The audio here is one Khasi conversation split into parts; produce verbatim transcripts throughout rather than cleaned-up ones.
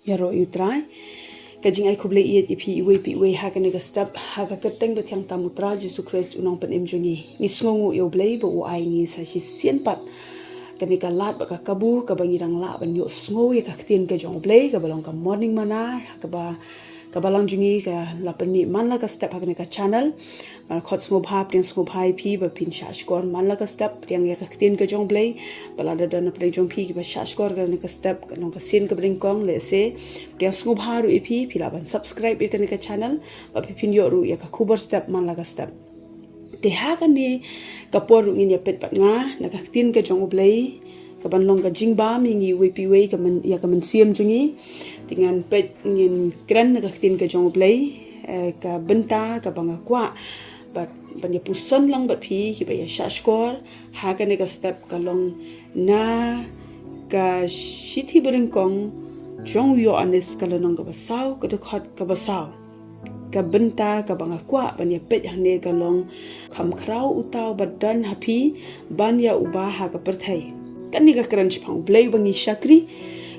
Ïaroh ïa U Trai. Ka jingai khublei ïeit ïa phi iwei pa iwei ha kane ka step, ha ka kyrteng bathiang tam U Trai Jisu Khrist U Nongpynim jong ngi. Ngi sngewnguh ïa U Blei ba u ai ngi sa shisien pat kane ka lad bad ka kabu kaba ngi dang lah ban ïohsngew ïa ka ktien ka jong U Blei, kaba long ka Morning Manna, kaba, kaba lang jong ngi ka la pynmih man la ka step ha kane ka channel. Ba khot sngewbha, pdiang sngewbha ïa phi ba phin shah shkor man la ka step, pdiang ïa ka ktien ka jong U Blei. Ba lada don na pdeng jong phi kiba shah shkor kane ka step, ka long ka sien kaba nyngkong, lehse pdiang sngewbha ruh ïa phi, phi lah ban subscribe ïa kane ka channel, ba phi phin ïoh ruh ïa ka khubor step man la ka step. Te ha kane ka por ruh ngin ïa peit bad nga na ka ktien ka jong U Blei, kaban long ka jingbam ïa ngi iwei pa iwei, ka myn-, ïa ka mynsiem jong ngi. Te ngan peit, ngin kren na ka ktien ka jong U Blei, eh, ka bynta kaba nga kwah bad ban ïa puson lang bad phi kiba ïa shah shkor ha kane ka step, ka long na ka shithi ba nyngkong jong u Ïoannis, ka lynnong kaba saw, ka dkhot kaba saw. Ka bynta kaba nga kwah ban ïa peit hangne ka long: Kham khraw uta uba don ha phi ban ïa u ba ha ka pyrthei. Kane ka kren shaphang U Blei uba ngi shakri.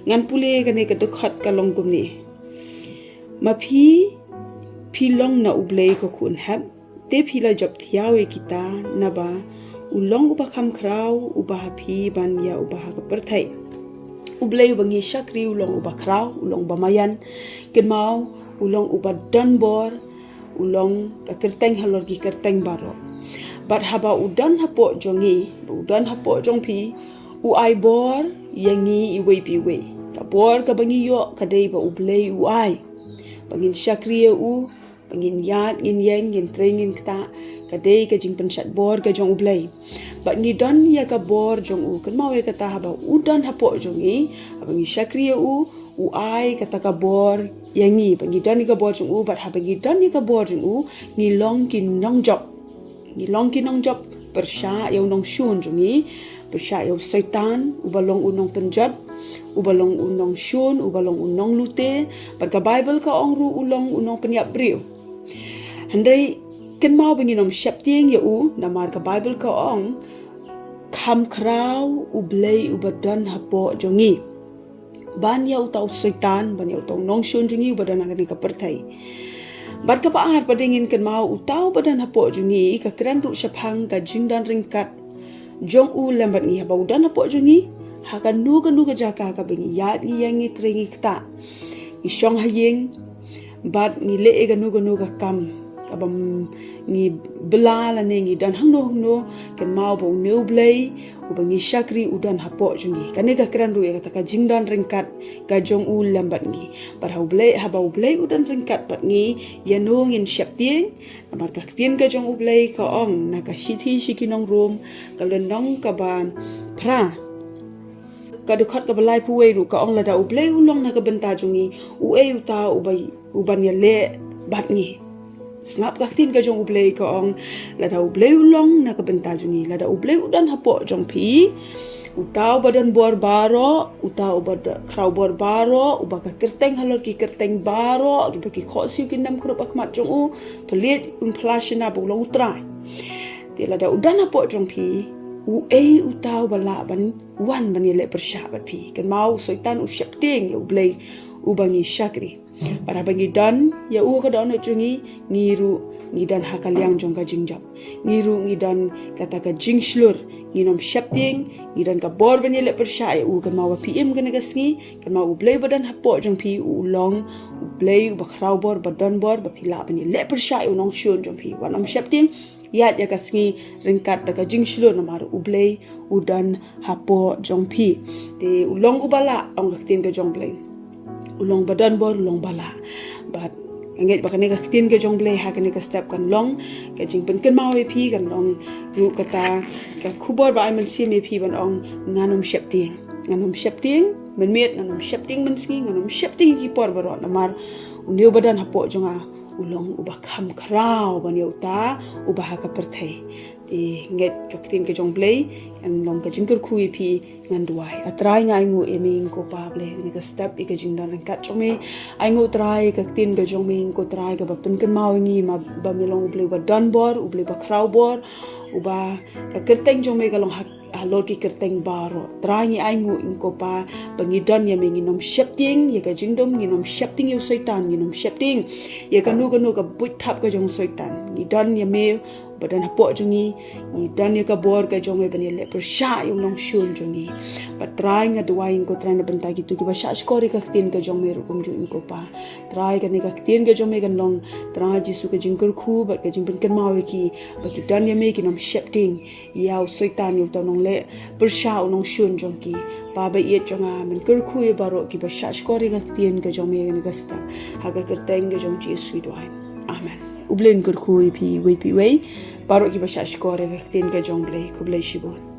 Ngan pule kane ka dkhot, ka long kumne: Ma phi, phi long na U Blei ka khun hep, te phi la jop thiaw ïa kita, naba u long uba kham khraw uba ha phi ban ïa u ba ha ka pyrthei. U Blei uba ngi shakri u long uba khraw, u long uba maïan, kynmaw, u long uba don bor, u long ka kyrteng halor ki kyrteng baroh. Bad haba u don hapoh jong ngi, ba u don hapoh jong phi, u ai bor ïa ngi iwei pa iwei. Ka bor kaba ngi ïoh ka dei ba U Blei u ai. Ba ngin shakri ïa u, ba ngin ïaid, ngin ïeng, ngin trei, ngin ktah, ka dei ka jingpynshad bor ka jong U Blei. Bad ngi don ïa ka bor jong u, kynmaw ïa kata, haba u don hapoh jong ngi, haba ngi shakri ïa u, u ai kata ka bor ïa ngi, ba ngi don ïa ka bor jong u, bad haba ngi don ïa ka bor jong u, ngi long ki nongjop. Ngi long ki nongjop pyrshah ïa u nongshun jong ngi, pyrshah ïa u Soitan, uba long u nongpynjot, uba long u nongshun, uba long u nonglute, bad ka Baibl ka ong ruh u long u nongpynïap briew. Hynrei kynmaw ba ngin ym sheptieng ïa u, namar ka Baibl ka ong, kham khraw U Blei uba don hapoh jong ngi ban ïa uta u Soitan, ban ïa uta u nongshun jong ngi uba don ha kane ka pyrthei. Bad kaba ar pat, ngin kynmaw uta uba don hapoh jong ngi ka kren ruh shaphang ka jingdon ryngkat jong u lem bad ngi. Haba u don hapoh jong ngi, ha kano kano ka jaka kaba ngi ïaid, ngi ïeng, ngi trei, ngi ktah, ngi shong ha ïing, bad ngi leh ïa kano kano ka kam kaba ngi bylla lane ngi don hangno hangno, kynmaw ba une U Blei uba ngi shakri u don hapoh jong ngi. Kane ka kren ruh ïa kata ka jingdon ryngkat ka jong u lem bad ngi. Bad ha U Blei, haba U Blei u don ryngkat bad ngi, ïano ngin sheptieng? Namar ka ktien ka jong U Blei ka ong na ka shithi sha ki nong Rom, ka lynnong kaba phra, ka dkhot kaba laiphew wei ruh ka ong, lada U Blei u long na ka bynta jong ngi, uei uta uba, uban ïaleh bad ngi? Sngap ka ktien ka jong U Blei ka ong, lada U Blei u long na ka bynta jong ngi, lada U Blei u don hapoh jong phi, uta uba don bor baroh, uta uba d-, khraw bor baroh, uba ka kyrteng halor ki kyrteng baroh, kiba ki khohsiew kin dem khrup ha khmat jong u, to leit un phla shynna ba u long U Trai. Te lada u don hapoh jong phi, uei uta uba lah ban wan ban ïaleh pyrshah bad phi? Kynmaw, u Soitan u sheptieng ïa U Blei uba ngi shakri. Bad haba ngi don ïa u ha ka dohnud jong ngi, ngi ruh ngi don ha ka liang jong ka jingjop. Ngi ruh ngi don kata ka jingshlur. Ngin ym sheptieng, ngi don ka bor ban ïaleh pyrshah ïa u. Kynmaw ba phi im kane ka sngi, kynmaw U Blei ba don hapoh jong phi u long U Blei uba khraw bor, ba don bor, ba phi lah ban ïaleh pyrshah ïa u nongshun jong phi. Wat nym sheptieng, ïaid ïa ka sngi ryngkat da ka jingshlur, namar U Blei u don hapoh jong phi. Te u long uba lah, ong ka ktien ka jong U Blei. U long ba don bor, u long ba lah. Bad nga ngeit ba kane ka ktien ka jong U Blei ha kane ka step kan long ka jingpynkynmaw ïa phi, kan long ruh kata ka khubor ba ai mynsiem ïa phi ban ong, ngan ym sheptieng. Ngan ym sheptieng mynmiet, ngan ym sheptieng mynsngi, ngan ym sheptieng ki por baroh, namar une uba don hapoh jong nga u long uba kham khraw ban ïa uta uba ha ka pyrthei. Te ngeit ka ktien ka jong U Blei kan long ka jingkyrkhu ïa phi. Ngan duwai. A Trai, nga ainguh ïa me ko Pa Blei, ïa kane ka step, ïa ka jingdon ryngkat jong me. Ainguh Trai ïa ka ktien ka jong me ko Trai, kaba pynkynmaw ïa ngi ma ba me long U Blei uba don bor, U Blei uba khraw bor, uba ka kyrteng jong me ka long ha halor ki kyrteng baroh. Trai ngi ai nguh ïa u Kpa ba ngi don ïa me, ngin ym sheptieng ïa ka jingdum, ngin ym sheptieng ïa u Soitan, ngin ym sheptieng ïa kano kano ka buit thap ka jong u Soitan. Ngi don ïa me ba don hapoh jong ngi, ngi don ïa ka bor ka jong me ban ïaleh pyrshah ïa u nongshun jong ngi. Bad Trai nga duwai ïa u Kpa Trai na bynta kito kiba shahshkor ïa ka ktien ka jong me ruh kumjuh ïa u Kpa. Trai kane ka ktien ka jong me kan long, Trai Jisu, ka jingkyrkhu bad ka jingpynkynmaw ïa ki ba ki don ïa me, kin ym sheptieng ïa u Soitan, ïa uta u nongleh pyrshah, u nongshun jong ki. Baba ïeit jong nga, men kyrkhu ïa baroh kiba shahshkor ïa ka ktien ka jong me kane ka step. Ha ka kyrteng ka jong Jisu ngi duwai. Amen. U Blei un kyrkhu ïa phi iwei pa iwei. Baroh kiba shahshkor ïa ka ktien ka jong u Blei, khublei shibun.